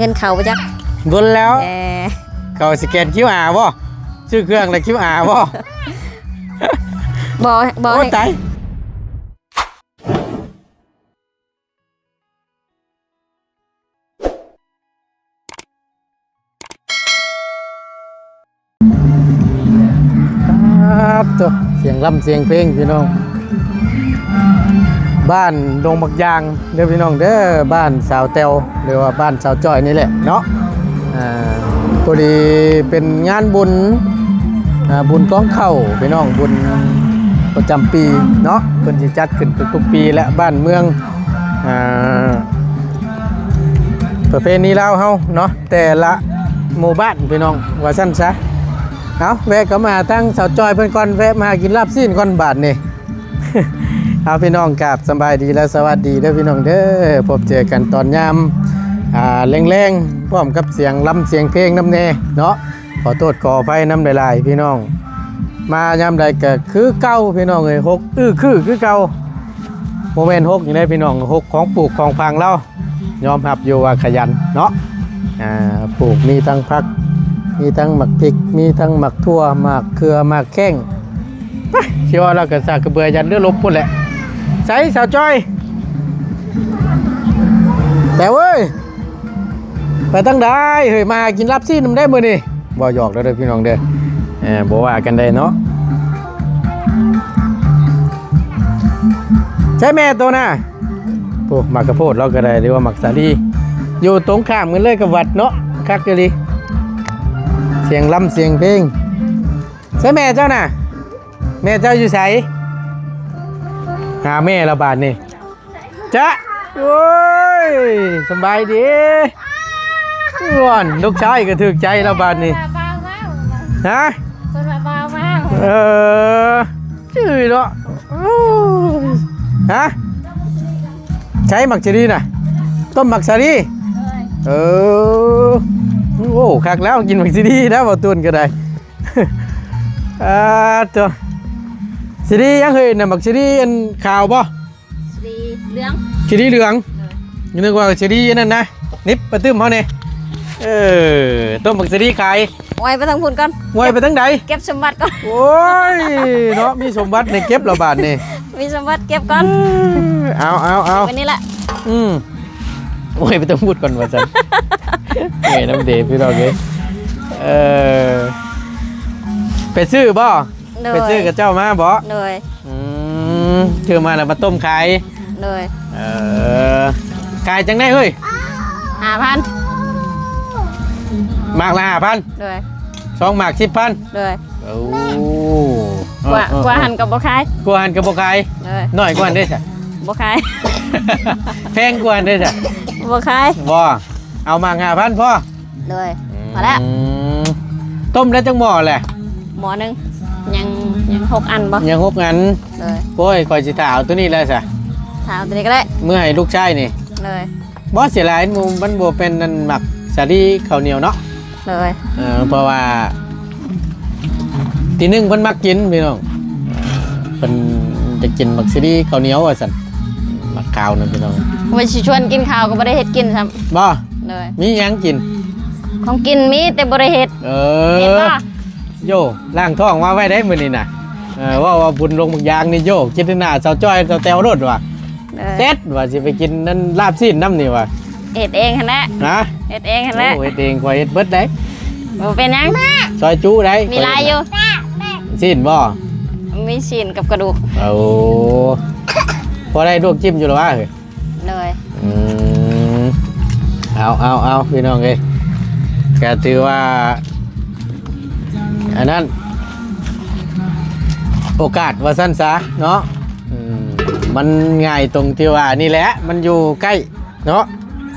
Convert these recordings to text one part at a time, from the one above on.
ເງິນເຂົ້າບໍ່ຈັກ ເບິ່ງແລ້ວ ເອີ ເຂົາສະແກນຄິວອາບໍ່? ຊື້ເຄື່ອງແລ້ວຄິວອາບໍ່? ບໍ່ ບໍ່ ໂອ້ ໃຫ້ ຕາຍ. ປາດໂທ້ ສຽງລຳສຽງເພງພີ່ນ້ອງ ບ້ານດົງບັກຢາງເດີພີ່ນ້ອງເດີ ບ້ານສາວແຕ້ວ ຫຼືວ່າບ້ານສາວຈ້ອຍນີ້ແຫຼະເນາະ. ອ່າ ພໍດີເປັນງານບຸນ ອ່າ ບຸນກອງເຂົ້າພີ່ນ້ອງ ບຸນປະຈຳປີເນາະ ເພິ່ນຊິຈັດຂຶ້ນທຸກໆປີ ແລະ ບ້ານເມືອງ ອ່າ ປະເພນີລາວເຮົາເນາະ ແຕ່ລະໝູ່ບ້ານພີ່ນ້ອງ ວ່າຊັ້ນຊະ. ເອົາ ແວະເຂົ້າມາຫາທາງສາວຈ້ອຍເພິ່ນກ່ອນ ແວະມາຫາກິນລາບຊີ້ນກ່ອນບາດນີ້. ເອົາ ພີ່ນ້ອງ ກາບສະບາຍດີ ແລະ ສະຫວັດດີເດີພີ່ນ້ອງເດີ ພົບເຈີກັນຕອນຍາມ ອ່າ ແລງໆ ພ້ອມກັບສຽງລຳສຽງເພງນຳແດ່ເນາະ. ຂໍໂທດຂໍອະໄພນຳຫຼາຍໆ ພີ່ນ້ອງ ມາຍາມໃດກໍຄືເກົ່າພີ່ນ້ອງເອີຍ ຫົກອື້ອຄືຄືເກົ່າ ບໍ່ແມ່ນຫົກນີ້ເດ້ພີ່ນ້ອງ ຫົກຂອງປູກຂອງຝັງລາວ ຍອມຮັບຢູ່ວ່າຂະຫຍັນເນາະ. ອ່າ ປູກມີທັງຜັກ ມີທັງໝາກພິກ ມີທັງໝາກຖົ່ວ ໝາກເຂືອ ໝາກແຂ້ງ ໄປ ຊິວ່າລາວກໍສາກກະເບືອຢັນເລືອລົບພຸ້ນແຫຼະ. ໃສສາວຈ້ອຍ ແຕ້ວເອີຍ ໄປທາງໃດເຮີ້ຍ ມາຫາກິນລາບຊີ້ນນຳໄດ້ມື້ນີ້. ເວົ້າຫຍອກເດີພີ່ນ້ອງເດີ ເອີ ບໍ່ວ່າກັນໄດ້ເນາະ. ໃສແມ່ໂຕນະ ໂອ້ ໝາກກະໂພດລາວກໍໄດ້ ຫຼືວ່າໝາກສາລີ ຢູ່ຕົງຂ້າມກັນເລີຍກັບວັດເນາະ ຄັກອີ່ຫຼີ ສຽງລຳສຽງເພງ. ໃສແມ່ເຈົ້ານະ ແມ່ເຈົ້າຢູ່ໃສ? ຫາແມ່ລະບາດນີ້ ຈະ ໂອ້ຍ ສະບາຍດີ. ງອນ ລູກຊາຍກໍຖືກໃຈລະບາດນີ້ ຮະ ເພິ່ນວ່າບ່າວມາ ເອີ ຈື່ເນາະ. ໂອ້ຍ ຮະ ໃສໝາກສາລີນະ ຕົ້ມໝາກສາລີ ເອີ ໂອ້ ຄັກແລ້ວ ກິນໝາກສາລີນະ ບໍ່ຕູນກໍໄດ້. ອ່າ ໂຕ ສາລີຫຍັງເຮີ້ຍນະ ໝາກສາລີອັນຂາວບໍ່? ສາລີເຫຼືອງ ສາລີເຫຼືອງ ເອີ ນຶກວ່າສາລີອັນນັ້ນນະ ນິບປະຕຶ້ມເຮົານີ້ ເອີ ຕົ້ມໝາກສາລີຂາຍ. ອວຍໄປທາງພຸ້ນກ່ອນ ອວຍໄປທາງໃດ? ເກັບສົມບັດກ່ອນ ໂອ້ຍ ເນາະ ມີສົມບັດໃຫ້ເກັບລະບາດນີ້ ມີສົມບັດເກັບກ່ອນ ເອີ ເອົາ ເອົາ ເອົາ ໄປນີ້ລະ ອືມ ໂອ້ຍ ໄປຕ້ອງພູດກ່ອນວ່າຊັ້ນ ເອີຍ ນຳເດ ພີ່ນ້ອງເອີຍ ເອີ ໄປຊື້ບໍ່? ໂດຍ ໄປຊື້ກັບເຈົ້າມາບໍ່? ໂດຍ ອືມ ຊື້ມາແລ້ວມາຕົ້ມຂາຍ ໂດຍ ເອີ ຂາຍຈັ່ງໃດເຮີ້ຍ? ຫ້າພັນ ໝາກລະຫ້າພັນ ໂດຍ ສອງໝາກສິບພັນ ໂດຍ ໂອ້ ກວ່າ ເອີ ເອີ ກວ່າຫັ້ນກໍບໍ່ຂາຍ ກວ່າຫັ້ນກໍບໍ່ຂາຍ ໂດຍ ນ້ອຍກວ່າຫັ້ນເດ້ຊະ ບໍ່ຂາຍ ແພງກວ່າຫັ້ນເດ້ຊະ ບໍ່ຂາຍ ບໍ່ ເອົາໝາກຫ້າພັນພໍ ໂດຍ ອືມ ພໍແລ້ວ ຕົ້ມໄດ້ຈັກໝໍ້ແຫຼະ? ໝໍ້ໜຶ່ງ ຍັງ ຍັງຫົກອັນບໍ່? ຍັງຫົກອັນ ໂດຍ ໂອ້ຍ ຂ້ອຍຊິຖ້າເອົາໂຕນີ້ແຫຼະຊະ ຖ້າເອົາໂຕນີ້ກໍໄດ້ ເມືອໃຫ້ລູກຊາຍນີ້ ໂດຍ ບໍ່ ເສຍຫຼາຍ ມັນບໍ່ແມ່ນອັນໝາກສາລີເຂົ້າໜຽວເນາະ ໂດຍ ເອີ ເພາະວ່າ ທີໜຶ່ງເພິ່ນມັກກິນພີ່ນ້ອງ ເພິ່ນຈະກິນໝາກສາລີເຂົ້າໜຽວວ່າຊັ້ນ ໝາກຂາວນະພີ່ນ້ອງ ວ່າຊິຊວນກິນເຂົ້າກໍບໍ່ໄດ້ເຮັດກິນຊ້ຳ ບໍ່ ໂດຍ ມີຫຍັງກິນ? ຂອງກິນມີແຕ່ບໍ່ໄດ້ເຮັດ ເອີ ເຮັດບໍ່? ໂຢ ລ້າງທ້ອງມາໄວ້ໄດ້ມື້ນີ້ນະ ເອີ ເວົ້າວ່າບຸນລົງບັກຢາງນີ້ ໂຢ ຄິດເຫັນໜ້າສາວຈ້ອຍສາວແຕ້ວໂລດວ່າ ເອີ ເສັດວ່າຊິໄປກິນນັ້ນລາບຊີ້ນນຳນີ້ວ່າ ເຮັດເອງຫັ້ນແຫຼະ ຮະ ເຮັດເອງຫັ້ນແຫຼະ ໂອ້ ເຮັດເອງ ຂ້ອຍເຮັດເບິດໄດ໋ ບໍ່ເປັນຫຍັງ ຊອຍຈຸໄດ໋ ມີຫຼາຍຢູ່ ຊີ້ນບໍ່? ມີຊີ້ນກັບກະດູກ ໂອ້ ພໍໄດ້ລວກຈິ້ມຢູ່ລະຫວາ? ໂດຍ ອືມ ເອົາ ເອົາ ເອົາ ພີ່ນ້ອງເອີຍ ກະຖືວ່າ ອັນນັ້ນ ໂອກາດວ່າຊັ້ນຊະເນາະ ອືມ ມັນງ່າຍຕົງທີ່ວ່ານີ້ແຫຼະ ມັນຢູ່ໃກ້ເນາະ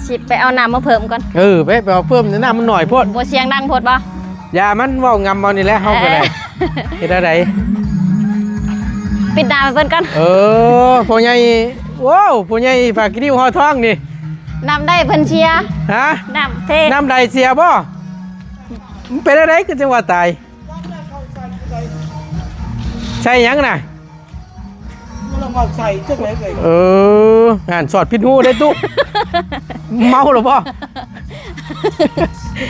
ຊິໄປເອົານ້ຳມາເພີ່ມກ່ອນ ເອີ ໄປ ໄປເອົາເພີ່ມ ນ້ຳມັນໜ້ອຍໂພດ ບໍ່ ສຽງດັງໂພດບໍ່? ຢ່າ ມັນເວົ້າງຳເອົານີ້ແຫຼະ ເຮົາກໍໄດ້ ເອີ ເຮັດແນວໃດ? ປິດໜ້າໃຫ້ເພິ່ນກ່ອນ ເອີ ພໍ່ໃຫຍ່ ໂອ້ ພໍ່ໃຫຍ່ຜ້າກີລິ້ວຫໍ່ທອງນີ້ ນ້ຳໃດເພິ່ນເສຍ? ຮະ? ນ້ຳເພ ນ້ຳໃດເສຍບໍ່? ມັນເປັນແນວໃດຄືຈັ່ງວ່າຕາຍ? ໃສ່ຫຍັງນະ? ເອີ ຫັ້ນສອດຜິດຫູເດ້ຕຸ ເມົາແລ້ວບໍ່?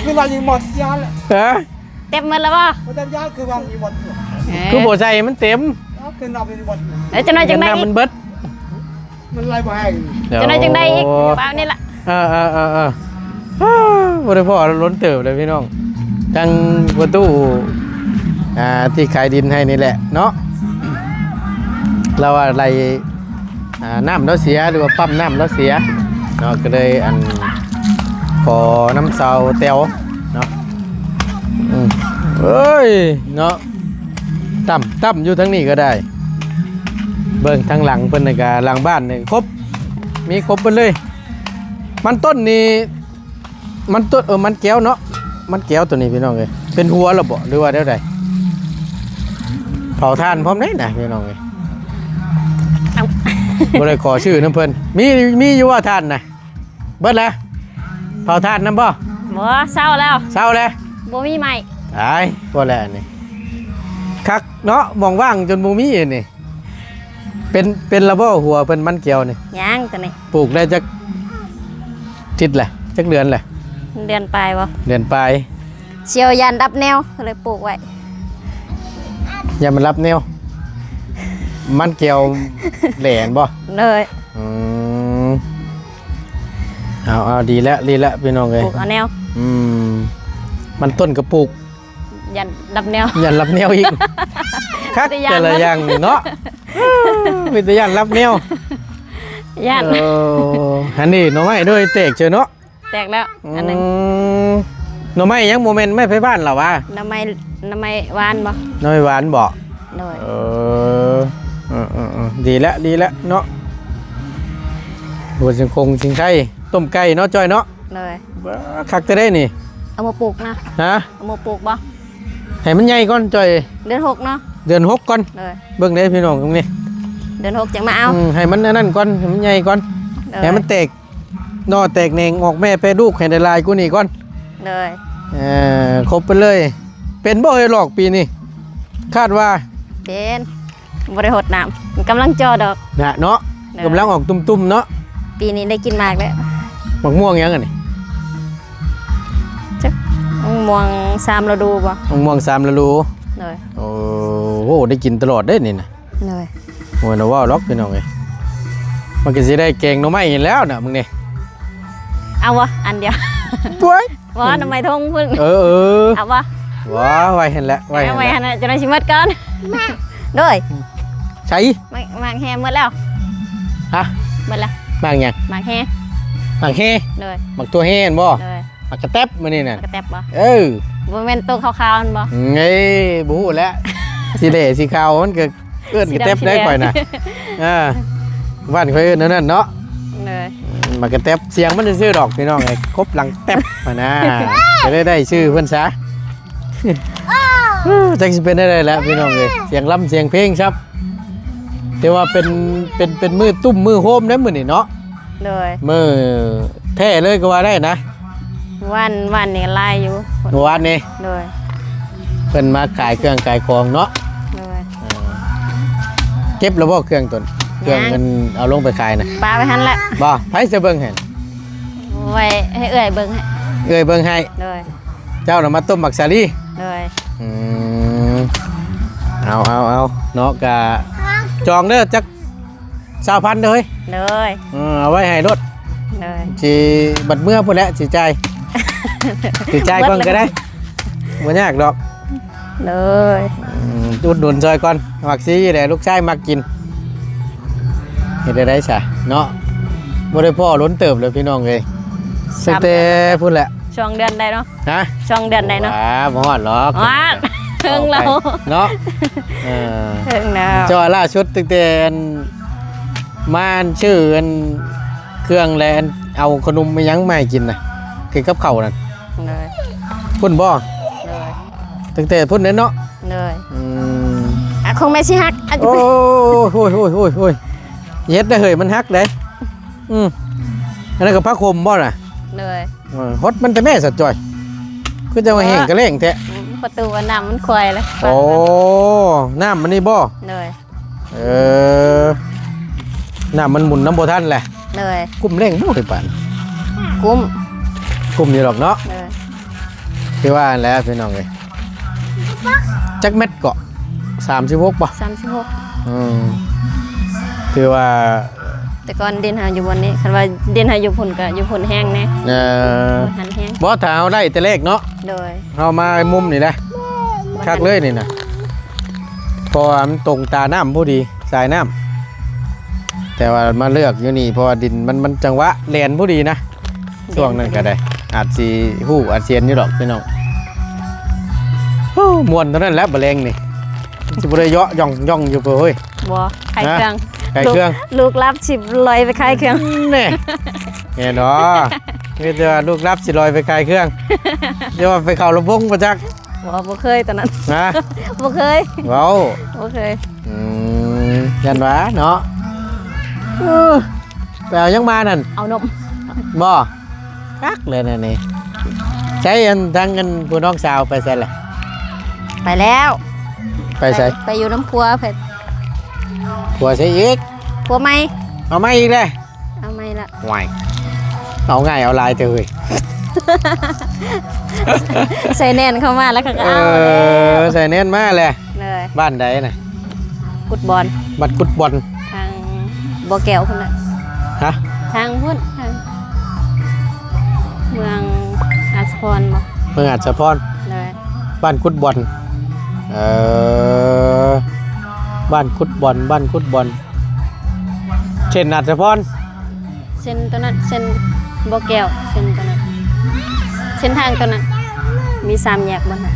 ຄືວ່າມີໝົດຢາແຫຼະ ຮະ? ເຕັມໝົດແລ້ວບໍ່? ບໍ່ເຕັມຢາ ຄືວ່າມີໝົດຢູ່ ເອີ ຄືບໍ່ໃສ່ໃຫ້ມັນເຕັມ ເອົາຄືນຳມີໝົດຢູ່ ແລ້ວຈັກໜ້ອຍຈັ່ງໄດ້ອີກ ນ້ຳມັນເບິດ ມັນໄຫຼບໍ່ແຮງ ຈັ່ງໃດຈັ່ງໃດອີກ ໂອ້ ປານນີ້ລະ ເອີໆໆໆ ບໍ່ໄດ້ພໍ້ດົນເຕີບເລີຍພີ່ນ້ອງ ທັງປະຕູ ອ່າ ທີ່ຂາຍດິນໃຫ້ນີ້ແຫຼະເນາະ ລາວວ່າໄຫຼ ອ່າ ນ້ຳລາວເສຍ ຫຼືວ່າປ້ຳນ້ຳລາວເສຍເນາະ ກໍເລີຍ ອັນ ຂໍນຳສາວແຕວເນາະ ອືມ ເອີຍ ເນາະ ຕ່ຳ ຕ່ຳຢູ່ທາງນີ້ກໍໄດ້ ເບິ່ງທາງຫຼັງເພິ່ນນີ້ກະ ຫຼັງບ້ານນີ້ຄົບ ມີຄົບເບິດເລີຍ ມັນຕົ້ນນີ້ ມັນຕົ້ນ ເອີ ມັນແກ້ວເນາະ ມັນແກ້ວໂຕນີ້ພີ່ນ້ອງເອີຍ ເປັນຫົວແລ້ວບໍ່ ຫຼືວ່າແນວໃດ? ເຜົາຖ່ານພ້ອມເດ້ນະພີ່ນ້ອງເອີຍ ເອົ້າ ບໍ່ໄດ້ຂໍຊື້ນຳເພິ່ນ ມີ ມີຢູ່ວ່າຖ່ານນະ? ເບິດແລ້ວ ເຜົາຖ່ານນຳບໍ່? ບໍ່ ເຊົາແລ້ວ ເຊົາແລ້ວ ບໍ່ມີໄມ້ ຕາຍ ພໍແລ້ວອັນນີ້ ຄັກເນາະ ໝ່ອງວ່າງຈົນບໍ່ມີອັນນີ້ ເປັນ ເປັນລະບໍ່ຫົວເພິ່ນມັນແກ້ວນີ້? ຍັງ ໂຕນີ້ ປູກໄດ້ຈັກທິດແຫຼະ ຈັກເດືອນແຫຼະ? ເດືອນປາຍບໍ່? ເດືອນປາຍ ສ່ຽວຢ້ານດັບແນວ ກໍເລີຍປູກໄວ້ ຢ້ານມັນດັບແນວ ມັນແກ້ວແຫຼະແມ່ນບໍ່? ໂດຍ ອືມ ເອົາ ເອົາ ດີແລ້ວ ດີແລ້ວພີ່ນ້ອງເອີຍ ປູກເອົາແນວ ອືມ ມັນຕົ້ນກໍປູກ ຢ້ານດັບແນວ ຢ້ານດັບແນວອີກ ຄັກ ແຕ່ລະຢ່າງນີ້ເນາະ ເປັນຕາຢ້ານດັບແນວ ຢ້ານ ເອີ ອັນນີ້ໜໍ່ໄມ້ໂດຍແຕກເຊີເນາະ ແຕກແລ້ວ ອືມ ອັນໜຶ່ງ ໜໍ່ໄມ້ຍັງບໍ່ແມ່ນໄມ້ໄຜບ້ານລະຫວາ? ໜໍ່ໄມ້ ໜໍ່ໄມ້ຫວານບໍ່? ໜໍ່ໄມ້ຫວານບໍ່? ໂດຍ ເອີ ເອີໆໆ ດີແລ້ວ ດີແລ້ວເນາະ ຫົວຊິງຄົງຊິງໄຄ ຕົ້ມໄກ່ເນາະ ຈ້ອຍເນາະ ໂດຍ ຄັກແທ້ເດ້ນີ້ ເອົາມາປູກນະ ຮະ? ເອົາມາປູກບໍ່? ໃຫ້ມັນໃຫຍ່ກ່ອນ ຈ່ອຍ ເດືອນຫົກເນາະ ເດືອນຫົກກ່ອນ ໂດຍ ເບິ່ງເດ້ພີ່ນ້ອງ ເບິ່ງນີ້ ເດືອນຫົກຈັ່ງມາເອົາ ອືມ ໃຫ້ມັນອັນນັ້ນກ່ອນ ໃຫ້ມັນໃຫຍ່ກ່ອນ ໂດຍ ໃຫ້ມັນແຕກໜໍ່ແຕກແໜງ ອອກແມ່ແປະລູກໃຫ້ໄດ້ຫຼາຍກວ່ານີ້ກ່ອນ ໂດຍ ເອີ ຄົບໄປເລີຍ ເປັນບໍ່ເອີຍຫຼອກປີນີ້? ຄາດວ່າ ເປັນ ບໍ່ໄດ້ຫົດນ້ຳ ກຳລັງເຈາະດອກ ນະເນາະ ໂດຍ ກຳລັງອອກຕຸ່ມໆເນາະ ປີນີ້ໄດ້ກິນໝາກແລ້ວ ໝາກມ່ວງຫຍັງອັນນີ້? ຈັກ ໝາກມ່ວງສາມລະດູບໍ່? ໝາກມ່ວງສາມລະດູ ໂດຍ ໂອ້ໂຫ ໄດ້ກິນຕະຫຼອດເດ້ນີ້ນະ ໂດຍ ໂອ້ຍ ບໍ່ເວົ້າດອກພີ່ນ້ອງເອີຍ ມັນກໍຊິໄດ້ແກງໜໍ່ໄມ້ແລ້ວນະ ມຶງນີ້ ເອົາບໍ່? ອັນດຽວ ໂອ້ຍ ບໍ່ ໜໍ່ໄມ້ຖົງພຸ້ນ ເອີໆ ເອົາບໍ່? ບໍ່ ໄວ້ຫັ້ນແຫຼະ ໄວ້ຫັ້ນແຫຼະ ໄວ້ຫັ້ນແຫຼະ ຈັ່ງໃດຊິໝົດກ່ອນ ໂດຍ ໃສ? ໝາກ ໝາກແຮ່ໝົດແລ້ວ ຮະ? ໝົດແລ້ວ ໝາກຫຍັງ? ໝາກແຮ່ ໝາກແຮ່ ໂດຍ ໝາກຖົ່ວແຮ່ຫັ້ນບໍ່? ໂດຍ ໝາກກະແຕັບມື້ນີ້ນະ ໝາກກະແຕັບບໍ່? ເອີ ບໍ່ແມ່ນໂຕຂາວໆຫັ້ນບໍ່? ເອີ ບໍ່ຮູ້ແຫຼະ ສີແດງສີຂາວມັນກໍ ເອີ້ນກະແຕັບໄດ້ຂ້ອຍນະ ເອີ ບ້ານຂ້ອຍເອີ້ນແນວນັ້ນເນາະ ໂດຍ ໝາກກະແຕັບ ສຽງມັນຊື່ໆດອກພີ່ນ້ອງເອີຍ ຄົບຫຼັງແຕັບຫັ້ນນະ ກໍໄດ້ ໄດ້ຊື່ເພິ່ນຊະ ຈັກຊິເປັນແນວໃດແຫຼະພີ່ນ້ອງເອີຍ ສຽງລຳສຽງເພງຊະ ແຕ່ວ່າເປັນ ເປັນ ເປັນມື້ຕຸ້ມມື້ໂຮມເດ້ມື້ນີ້ເນາະ ໂດຍ ມື້ແທ້ເລີຍກໍວ່າໄດ້ນະ ວານ ວານນີ້ຫຼາຍຢູ່ ເມື່ອວານນີ້ ໂດຍ ເພິ່ນມາຂາຍເຄື່ອງຂາຍຂອງເນາະ ໂດຍ ເອີ ເກັບແລ້ວບໍ່ເຄື່ອງຕົນ ເຄື່ອງ ຍັງ ເພິ່ນເອົາລົງໄປຂາຍນະ ປະໄວ້ຫັ້ນແຫຼະ ບໍ່ ໃຜຊິເບິ່ງໃຫ້ ໄວ້ໃຫ້ເອື້ອຍເບິ່ງໃຫ້ ເອື້ອຍເບິ່ງໃຫ້ ໂດຍ ເຈົ້ານະມາຕົ້ມໝາກສາລີ ໂດຍ ອືມ ເອົາ ເອົາ ເອົາ ເນາະ ກະຈອງເດີ ຈັກ ຊາວພັນເດີເຮີ້ຍ ໂດຍ ເອີ ເອົາໄວ້ໃຫ້ໂລດ ໂດຍ ຊິບັດເມືອພຸ້ນແຫຼະ ຊິຈ່າຍ ຊິຈ່າຍກ່ອນກໍໄດ້ ບໍ່ຍາກດອກ ໂດຍ ອືມ ອຸດໜູນຊ່ອຍກ່ອນ ໝາກຊີແຫຼະ ລູກຊາຍມັກກິນ ເຮັດໄດ້ໄດ້ຊະເນາະ ບໍ່ໄດ້ພໍ້ດົນເຕີບເລີຍພີ່ນ້ອງເອີຍ ຕັ້ງແຕ່ພຸ້ນແຫຼະ ສອງເດືອນໄດ້ເນາະ ຮະ? ສອງເດືອນໄດ້ເນາະ ວ້າ ບໍ່ຮອດດອກ ວ້າ ເຖິງແລ້ວເນາະ ເອີ ເຖິງແລ້ວ ເຈົ້າວ່າລ່າສຸດຕັ້ງແຕ່ອັນ ມາອັນຊື້ອັນເຄື່ອງ ແລະ ອັນເອົາຂະໜົມອີ່ຫຍັງມາໃຫ້ກິນນະ ຄືກັບເຂົ້ານັ້ນ ໂດຍ ພຸ້ນບໍ່? ໂດຍ ຕັ້ງແຕ່ພຸ້ນເດ້ເນາະ ໂດຍ ອືມ ອ່ະ ຂອງແມ່ຊິຫັກ ໂອ້ຍ ໂອ້ຍ ເຮັດໄດ້ເຮີ້ຍ ມັນຫັກເດ້ ອືມ ອັນນັ້ນກໍຜັກໂຂມບໍ່ນະ? ໂດຍ ເອີ ຫົດມັນແຕ່ແມ່ສະຈ່ອຍ ຄືຈະມາແຫ້ງກະແລ້ງແທ້ ອືມ ປະຕູວ່ານ້ຳມັນຄວາຍແລ້ວ ໂອ້ ນ້ຳມັນນີ້ບໍ່? ໂດຍ ເອີ ນ້ຳມັນໝູນນຳບໍ່ທັນແຫຼະ ໂດຍ ກຸ້ມແລ້ງບໍ່ໄດ້ປານ ກຸ້ມ ຄຸ້ມຢູ່ດອກເນາະ. ເອີ ຄືວ່າຫັ້ນແຫຼະພີ່ນ້ອງເອີຍ. ຈັກແມັດເກາະ? ສາມສິບຫົກບໍ່? ສາມສິບຫົກ. ອືມ ຖືວ່າ ແຕ່ກ່ອນດິນເຮົາຢູ່ບ່ອນນີ້ ຄັນວ່າດິນເຮົາຢູ່ພຸ້ນກໍຢູ່ພຸ້ນແຫ້ງແດ່. ເອີ ບໍ່ທັນແຫ້ງ. ບໍ່ ຖ້າເຮົາໄດ້ແຕ່ແລກເນາະ. ໂດຍ. ເຮົາມາມຸມນີ້ນະ ຄັກເລີຍນີ້ນະ ເພາະວ່າມັນຕົງຕານ້ຳພໍດີ ສາຍນ້ຳ. ແຕ່ວ່າມາເລືອກຢູ່ນີ້ ເພາະວ່າດິນມັນ ມັນຈັງຫວະແລ່ນພໍດີນະ. ຊ່ວງນັ້ນກໍໄດ້ ອາດຊິຮູ້ອາດຊິເຫັນຢູ່ດອກພີ່ນ້ອງ. ໂອ້ ມ່ວນເທົ່ານັ້ນແຫຼະ ບາແລງນີ້ ຊິບໍ່ໄດ້ເຍາະຢ່ອງໆຢູ່ບໍ່ເຮີ້ຍ? ບໍ່ ຂາຍເຄື່ອງ. ຂາຍເຄື່ອງ. ລູກ ລູກລັບຊິລອຍໄປຂາຍເຄື່ອງ. ແນ່ ແນ່ເນາະ ມີແຕ່ວ່າລູກລັບຊິລອຍໄປຂາຍເຄື່ອງ. ຈະວ່າໄປເຂົ້າລຳວົງບໍ່ຈັກ. ບໍ່ ບໍ່ເຄີຍຕອນນັ້ນ. ຮະ? ບໍ່ເຄີຍ. ເວົ້າ ບໍ່ເຄີຍ. ອືມ ຢ້ານວ່າເນາະ. ເອີ ໄປເອົາຫຍັງມານັ້ນ? ເອົານົມ. ບໍ່? ຄັກເລີຍນະນີ້. ໃສ ອັນ ທາງ ອັນ ຜູ້ນ້ອງສາວໄປໃສລະ? ໄປແລ້ວ. ໄປໃສ? ໄປ ໄປຢູ່ນຳຜົວເພິ່ນ. ຜົວໃສອີກ? ຜົວໃໝ່. ເອົາໃໝ່ອີກແລ້ວ? ເອົາໃໝ່ລະ. ຫວຍ ເອົາງ່າຍເອົາຫຼາຍແທ້ເຮີ້ຍ. ໃສ່ແໜ້ນເຂົ້າມາແລ້ວເຂົາກໍເອົາ. ເອີ ໃສ່ແໜ້ນມາແລ້ວ. ເລີຍ. ບ້ານໃດນະ? ກຸດບອນ. ບ້ານກຸດບອນ ທາງບໍ່ແກ້ວພຸ້ນນະ. ຮະ? ທາງພຸ້ນ ທາງເມືອງອາດສະພອນບໍ່? ເມືອງອາດສະພອນ. ເລີຍ. ບ້ານກຸດບອນ. ເອີ ບ້ານກຸດບອນ ບ້ານກຸດບອນ. ເສັ້ນອາດສະພອນ. ເສັ້ນໂຕນັ້ນ ເສັ້ນບໍ່ແກ້ວ ເສັ້ນໂຕນັ້ນ ເສັ້ນທາງໂຕນັ້ນ ມີສາມແຍກບໍ່ນະ?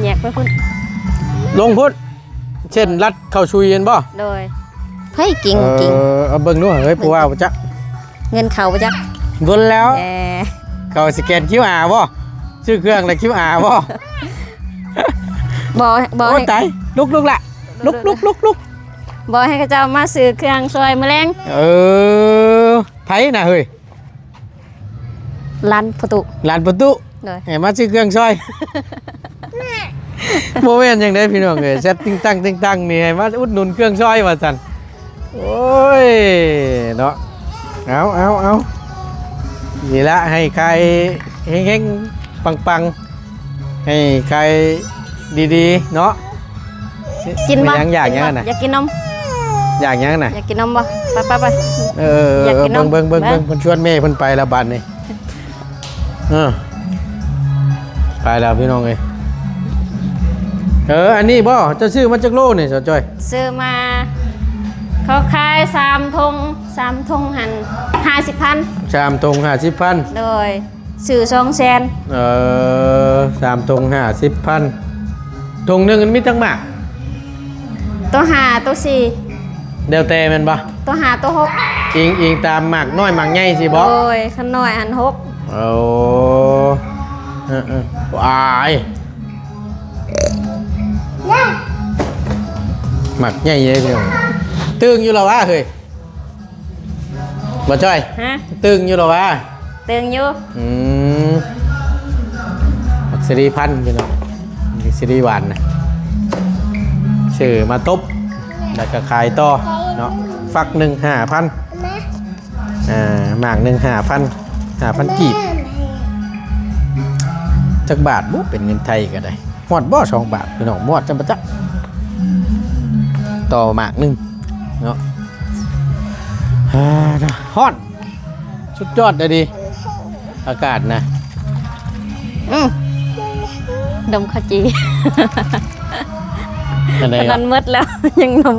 ແຍກໄປພຸ້ນ ລົງພຸ້ນ ເສັ້ນລັດເຂົ້າຊຸຍແມ່ນບໍ່? ໂດຍ. ໃຜກິງ ເອີ ກິງ ເອົາເບິ່ງດູເຮີ້ຍ ຜູ້ວ່າບໍ່ຈັກ ເງິນເຂົ້າບໍ່ຈັກ ເບິ່ງແລ້ວ. ເອີ ເຂົາສະແກນຄິວອາບໍ່? ຊື້ເຄື່ອງແລ້ວຄິວອາບໍ່? ບໍ່ ບໍ່. ໂອ້ ໃຫ້ ຕາຍ ລຸກໆ ລະ ລຸກໆ ລຸກໆ. ບໍ່ ໃຫ້ເຂົາເຈົ້າມາຊື້ເຄື່ອງຊ່ອຍມື້ແລງ. ເອີ ໃຜນະເຮີ້ຍ? ຫຼານພໍ່ຕູ້. ຫຼານພໍ່ຕູ້. ໂດຍ. ໃຫ້ມາຊື້ເຄື່ອງຊ່ອຍ. ບໍ່ແມ່ນຫຍັງເດ້ພີ່ນ້ອງເອີຍ ແຊັດຕິງຕັງຕິງຕັງນີ້ ໃຫ້ມາອຸດໜູນເຄື່ອງຊ່ອຍວ່າຊັ້ນ. ໂອ້ຍເນາະ ເອົາ ເອົາ ເອົາ ນີ້ລະ ໃຫ້ຂາຍເຮັງໆ ປັງໆ ໃຫ້ຂາຍດີໆເນາະ. ກິນບໍ່? ຢາກຫຍັງນະ? ຢາກກິນນົມ. ຢາກຫຍັງນະ? ຢາກກິນນົມບໍ່? ໄປໆໆ. ເອີ ຢາກກິນນົມ. ເບິ່ງໆໆ ເພິ່ນຊວນແມ່ເພິ່ນໄປແລ້ວບາດນີ້. ເອີ ໄປແລ້ວພີ່ນ້ອງເອີຍ. ເອີ ອັນນີ້ບໍ່ ເຈົ້າຊື້ມາຈັກໂລນີ້ ສາວຈ້ອຍ? ຊື້ມາ ເຂົາຂາຍສາມຖົງ ສາມຖົງຫັ້ນຫ້າສິບພັນ. ສາມຖົງຫ້າສິບພັນ. ໂດຍ. ຊື້ສອງແສນ. ເອີ ສາມຖົງຫ້າສິບພັນ. ຖົງໜຶ່ງມີຈັກໝາກ? ໂຕຫ້າ ໂຕສີ່ ແລ້ວແຕ່ແມ່ນບໍ່? ໂຕຫ້າ ໂຕຫົກ ອີງ ອີງຕາມໝາກນ້ອຍໝາກໃຫຍ່ຊີ້ບໍ່? ໂດຍ ຄັນນ້ອຍຫັ້ນຫົກ. ໂອ້ ເອີໆ ອາຍ ໝາກໃຫຍ່ເດ້ພີ່ນ້ອງ. ຕຶງຢູ່ລະວະເຮີ້ຍ ບໍ່ຈ້ອຍ? ຮະ? ຕຶງຢູ່ລະວະ? ຕຶງຢູ່. ອືມ ໝາກສາລີພັນພີ່ນ້ອງ ໝາກສາລີຫວານນະ ຊື້ມາຕົບ ແລ້ວກໍຂາຍຕໍ່ເນາະ ຝັກໜຶ່ງຫ້າພັນ ອ່າ ໝາກໜຶ່ງຫ້າພັນ ຫ້າພັນກີບ. ຈັກບາດບຸ ເປັນເງິນໄທກໍໄດ້ ຮອດບໍ່ສອງບາດພີ່ນ້ອງ ຮອດຈຳປະຈັກ ຕໍ່ໝາກໜຶ່ງເນາະ. ຮ້ອນ ສຸດຍອດເລີຍດີ ອາກາດນະ. ອືມ ດົມເຂົ້າຈີ່ ອັນໃດ ຕອນນັ້ນໝົດແລ້ວ ຍັງດົມ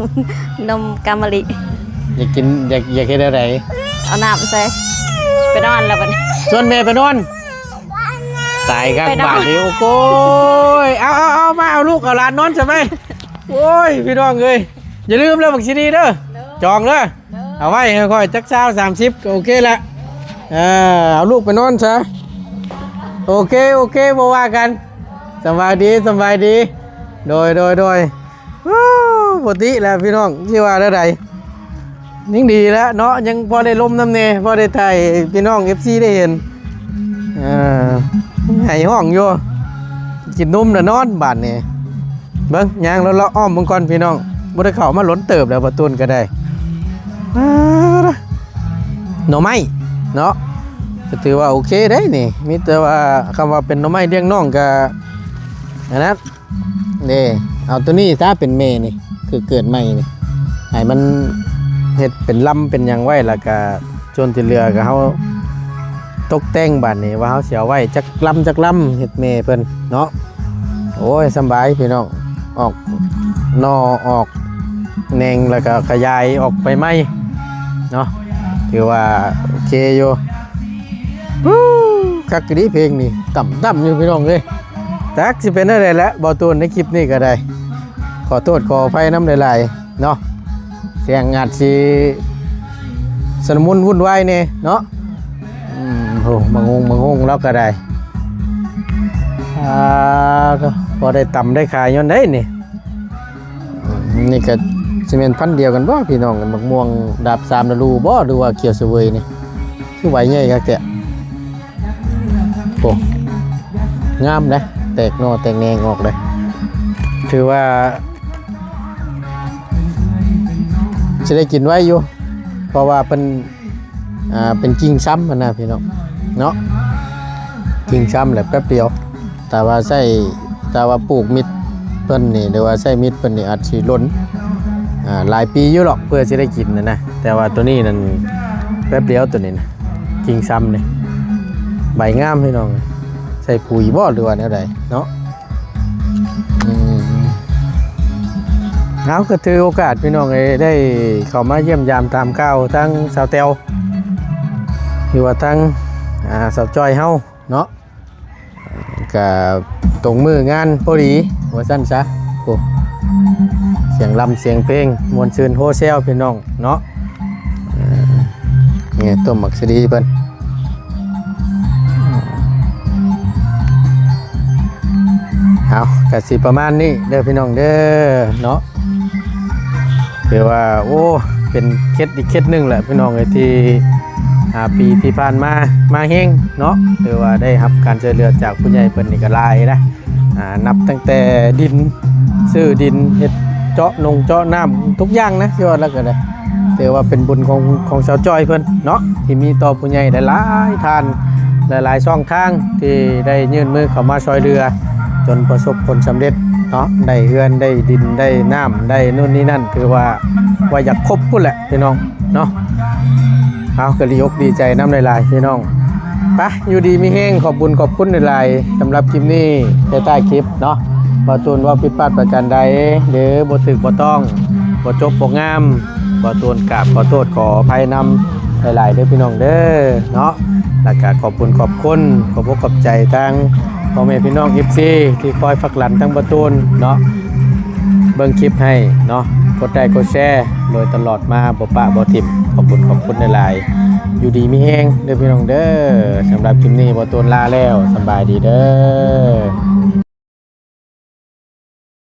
ດົມກາມະລິ. ຢາກກິນ ຢາກ ຢາກເຮັດແນວໃດ? ເອົານ້ຳໃສ່ ໄປນອນແລ້ວບັດນີ້ ຊວນແມ່ໄປນອນ. ຕາຍຄັກບາດນີ້ ໂອ້ໂກຍ ເອົາ ເອົາ ເອົາ ມາເອົາລູກເອົາຫຼານນອນຊະໄປ. ໂອ້ຍ ພີ່ນ້ອງເອີຍ ຢ່າລືມເດີ ບັກຊີດີເດີ ຈອງເດີ. ເອົາໄວ້ໃຫ້ຂ້ອຍຈັກຊາວ ສາມສິບ ກໍໂອເຄລະ. ເອີ ເອົາລູກໄປນອນຊະ. ໂອເຄ ໂອເຄ ບໍ່ວ່າກັນ. ສະບາຍດີ ສະບາຍດີ. ໂດຍ ໂດຍ ໂດຍ. ໂອ້ ປົກກະຕິແຫຼະພີ່ນ້ອງ ຊິວ່າແນວໃດ ຍັງດີແຫຼະເນາະ ຍັງພໍໄດ້ລົມນຳແດ່ ພໍໄດ້ຖ່າຍໃຫ້ພີ່ນ້ອງເອັຟຊີໄດ້ເຫັນ. ເອີ ໄຫ້ຮ້ອງຢູ່ ກິນນົມແລ້ວນອນບາດນີ້. ເບິ່ງ ຍ່າງເລາະໆອ້ອມເບິ່ງກ່ອນພີ່ນ້ອງ ບໍ່ໄດ້ເຂົ້າມາດົນເຕີບແລ້ວ ປະຕູນກໍໄດ້. ອ່າ ໜໍ່ໄມ້ເນາະ ກໍຖືວ່າໂອເຄເດ້ນີ້. ມີແຕ່ວ່າຄຳວ່າເປັນໜໍ່ໄມ້ລ້ຽງນ້ອງກໍອັນນັ້ນເດ້. ເອົາໂຕນີ້ຖ້າເປັນແມ່ນີ້ ຄືເກີດໃໝ່ນີ້ ໃຫ້ມັນເຮັດເປັນລຳເປັນຫຍັງໄວ້ ແລ້ວກໍສ່ວນທີ່ເຫຼືອກໍເຮົາຕົກແຕ່ງ. ບາດນີ້ວ່າເຮົາຊິເອົາໄວ້ຈັກລຳຈັກລຳ ເຮັດແມ່ເພິ່ນເນາະ. ໂອ້ຍ ສຳບາຍພີ່ນ້ອງ ອອກໜໍ່ອອກແໜງ ແລ້ວກໍຂະຫຍາຍອອກໄປໃໝ່ເນາະ. ຖືວ່າໂອເຄຢູ່. ຮູ້ ຄັກອີ່ຫຼີເພງນີ້ ຕ່ຳໆຢູ່ພີ່ນ້ອງເອີຍ. ຈັກຊິເປັນແນວໃດແຫຼະ ບໍ່ຕູນໃນຄລິບນີ້ກໍໄດ້ ຂໍໂທດຂໍອະໄພນຳຫຼາຍໆເນາະ. ສຽງອາດຊິຊຸນລະມຸນວຸ່ນວາຍແດ່ເນາະ. ອືມ ໂຫ ມາງຸງມາງຸງລາວກໍໄດ້. ອ່າ ພໍໄດ້ຕຳໄດ້ຂາຍຍ້ອນໃດນີ້. ນີ້ກໍຊິແມ່ນພັນດຽວກັນບໍ່ພີ່ນ້ອງ ໝາກມ່ວງດາບສາມລະລູບໍ່ ຫຼືວ່າຂຽວສະເຫວີຍນີ້ ຄືໃບໃຫຍ່ຄັກແທ້. ໂອ້ ງາມເດ້ ແຕກໜໍ່ແຕກແໜງອອກເດ້. ຖືວ່າຊິໄດ້ກິນໄວຢູ່ ເພາະວ່າເພິ່ນ ອ່າ ເປັນກິ່ງຊຳຫັ້ນນະພີ່ນ້ອງເນາະ. ກິ່ງຊຳແຫຼະແປັບດຽວ ຖ້າວ່າໃຊ້ ຖ້າວ່າປູກມິດເພິ່ນນີ້ ຫຼືວ່າໃຊ້ມິດເພິ່ນນີ້ ອາດຊິລົ້ນ ອ່າ ຫຼາຍປີຢູ່ດອກ ເພື່ອຊິໄດ້ກິນຫັ້ນນະ. ແຕ່ວ່າໂຕນີ້ນັ້ນແປັບດຽວ ໂຕນີ້ນະ ກິ່ງຊຳນີ້ ໃບງາມພີ່ນ້ອງ. ໃສ່ປຸຍບໍ່ ຫຼືວ່າແນວໃດເນາະ. ອືມ ເອົາ ກໍຖືໂອກາດພີ່ນ້ອງເອີຍ ໄດ້ເຂົ້າມາຢ້ຽມຢາມຖາມຂ່າວທາງສາວແຕ້ວ ຫຼືວ່າທາງ ອ່າ ສາວຈ້ອຍເຮົາເນາະ. ກະຕົງມື້ງານພໍດີວ່າຊັ້ນຊະ. ໂອ້ ສຽງລຳສຽງເພງ ມ່ວນຊື່ນໂຮແຊວພີ່ນ້ອງເນາະ. ເອີ ນີ້ຕົ້ນໝາກສະດີເພິ່ນ. ເອົາ ກະຊິປະມານນີ້ເດີພີ່ນ້ອງເດີເນາະ. ຖືວ່າ ໂອ້ ເປັນເຂດອີກເຂດໜຶ່ງແຫຼະພີ່ນ້ອງເອີຍ ທີ່ ອ່າ ປີທີ່ຜ່ານມາ ມາແຮງເນາະ. ຖືວ່າໄດ້ຮັບການຊ່ວຍເຫຼືອຈາກຜູ້ໃຫຍ່ເພິ່ນນີ້ກໍຫຼາຍນະ. ອ່າ ນັບຕັ້ງແຕ່ດິນ ຊື້ດິນ ເຮັດເຈາະນົງເຈາະນ້ຳ ທຸກຢ່າງນະ ຊິວ່າແລ້ວກໍໄດ້. ຖືວ່າເປັນບຸນຂອງ ຂອງສາວຈ້ອຍເພິ່ນເນາະ ທີ່ມີຕໍ່ຜູ້ໃຫຍ່ຫຼາຍໆທ່ານ ຫຼາຍໆຊ່ອງທາງ ທີ່ໄດ້ຍື່ນມືເຂົ້າມາຊ່ວຍເຫຼືອ ຈົນປະສົບຜົນສຳເລັດເນາະ. ໄດ້ເຮືອນ ໄດ້ດິນ ໄດ້ນ້ຳ ໄດ້ໂນ່ນນີ້ນັ້ນ ຖືວ່າ ວ່າຢາກຄົບພຸ້ນແຫຼະພີ່ນ້ອງເນາະ. ເອົາ ກໍດີອົກດີໃຈນຳຫຼາຍໆພີ່ນ້ອງ. ໄປ ຢູ່ດີມີແຮງ ຂອບບຸນຂອບຄຸນຫຼາຍໆ ສຳລັບຄລິບນີ້. ໃນທ້າຍຄລິບເນາະ ບໍ່ຕູນເວົ້າຜິດພາດປະການໃດ ຫຼືບໍ່ຖືກບໍ່ຕ້ອງ ບໍ່ຈົບບໍ່ງາມ ບໍ່ຕູນກາບຂໍໂທດຂໍອະໄພນຳຫຼາຍໆເດີພີ່ນ້ອງເດີເນາະ. ແລ້ວກະຂອບບຸນຂອບຄຸນ ຂອບອົກຂອບໃຈທາງພໍ່ແມ່ພີ່ນ້ອງ ເອັຟຊີ ທີ່ຄອຍຝາກຫຼັງທາງບໍ່ຕູນເນາະ ເບິ່ງຄລິບໃຫ້ເນາະ ກົດໄລກົດແຊໂດຍຕະຫຼອດມາ ບໍ່ປະບໍ່ຖິ້ມ. ຂອບຄຸນຂອບຄຸນຫຼາຍໆ ຢູ່ດີມີແຮງເດີພີ່ນ້ອງເດີ. ສຳລັບຄລິບນີ້ບໍ່ຕູນລາແລ້ວ ສຳບາຍດີເດີ.